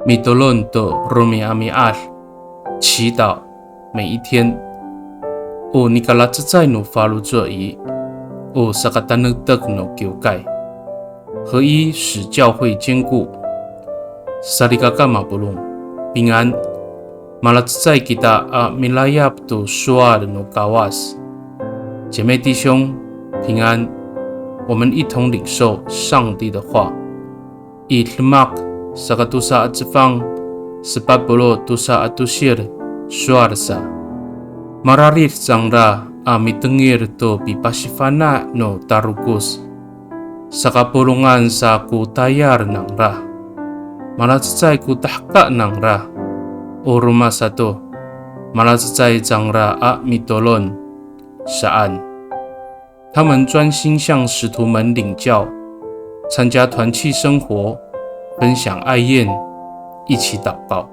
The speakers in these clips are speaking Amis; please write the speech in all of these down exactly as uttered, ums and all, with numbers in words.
Mitolon to romi'ami'ad, 祈祷每一天。O nikalacecay no faloco' i, o sakatanektek no kiwkay. 合一使教会坚固。Salikaka mapolong, 平安。Malacecay kita a milayap to sowal no Kawas. 姐妹弟兄，平安。我们一同领受上帝的话。I Demak sakatosa a cefang, sepat polo' tosa a tosil, sowal sa. Mararid cangra a mitengil to pipasifana' no tarokos. Sakapolongan sa ko tayal nangra. Malacecay ko tahka nangra. O roma sato, malacecay cangra a mitolon saan. 他们专心向使徒们领教，参加团契生活，分享爱宴，一起祷告。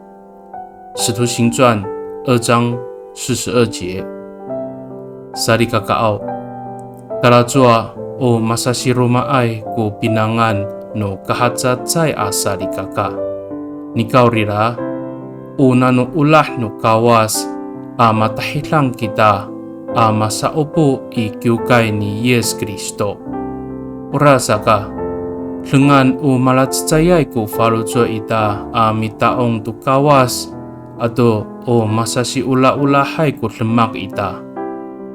使徒行传二章四十二节。Salikakaaw, talacowa o masasiromaay ko pinangan no kahacecay a salikaka. Nikawrira, o nano olah no Kawas a matahidang kita a masa'opo i kiwkay ni Yis Kristo. Orasaka, dengan o malacecayay ko faloco' ita a mita'ong to Kawas, ato o masasiolaolahay ko demak ita.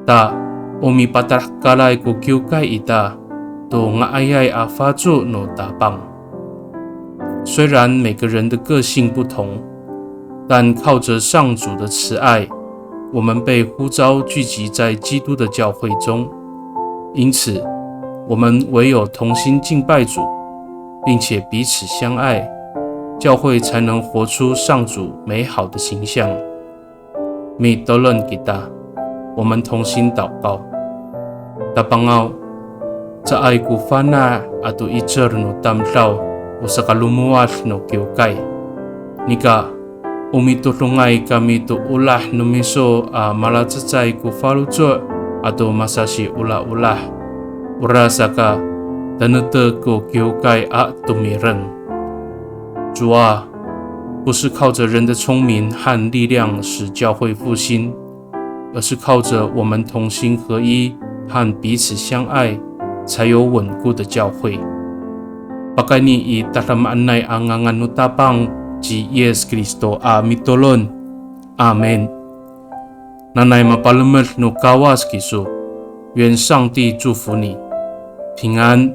Ta, o mipatahkalay ko kiwkay ita, to nga'ayay a faco no Tapang. 虽然每个人的个性不同，但靠着上主的慈爱，我们被呼召聚集在基督的教会中。因此，我们唯有同心敬拜主，并且彼此相爱，教会才能活出上主美好的形象。 Mitolon kita. 我们同心祷告。Tapangaw, caay ko fana' ato 'icel no tamdaw o sakalomowad no kiwkay. Nika, o mitodongay kami to olah no miso a malacecay ko faloco' ato masasiolaolah. Orasaka, tanektek ko kiwkay a tomireng. 主啊，不是靠着人的聪明和力量使教会复兴，而是靠着我们同心合一和彼此相爱，才有稳固的教会。Pakayni i tadamaanay a ngangan no Tapang ci Yis Kristo a mitolon. Amin. Nanay mapalemed no Kawas kiso. 愿上帝祝福你，平安。